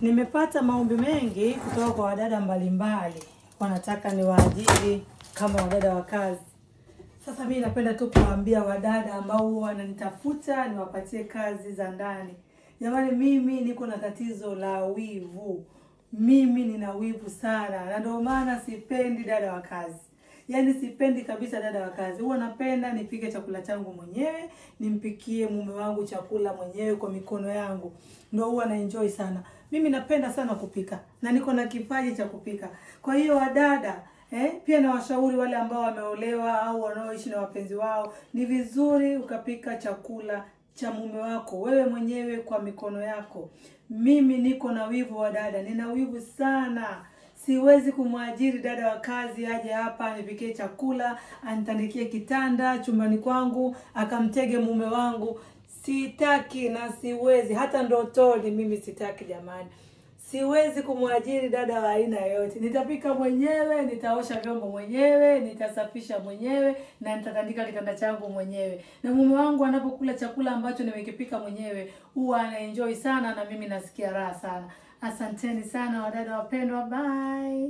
Nimepata maombi mengi kutoka kwa wadada mbalimbali, wanataka niwaajiri kama wadada wa kazi. Sasa mimi napenda tu kuambia wadada ambao wananitafuta niwapatie kazi za ndani. Jamani, mimi niko na tatizo la wivu. Mimi nina wivu sana, na ndio maana sipendi dada wa kazi. Yaani sipendi kabisa dada wa kazi. Huwa napenda nipike chakula changu mwenyewe, nimpikie mume wangu chakula mwenyewe kwa mikono yangu. Ndio huwa na enjoy sana. Mimi napenda sana kupika na niko na kipaji cha kupika. Kwa hiyo wadada, pia na washauri wale ambao wameolewa au wanaoishi na wapenzi wao, ni vizuri ukapika chakula cha mume wako wewe mwenyewe kwa mikono yako. Mimi niko na wivu wa dada, nina wivu sana. Siwezi kumwajiri dada wa kazi aje hapa anipikie chakula, anitandikie kitanda chumbani kwangu, akamtege mume wangu. Sitaki na siwezi, hata ndotoni mimi sitaki jamani. Siwezi kumwajiri dada wa aina yoyote. Nitapika mwenyewe, nitaosha vyombo mwenyewe, nitasafisha mwenyewe na nitatandika kitanda changu mwenyewe. Na mume wangu anapokula chakula ambacho nimekipika mwenyewe, huwa anaenjoy sana na mimi nasikia raha sana. Asanteni sana wadada wapendwa, bye.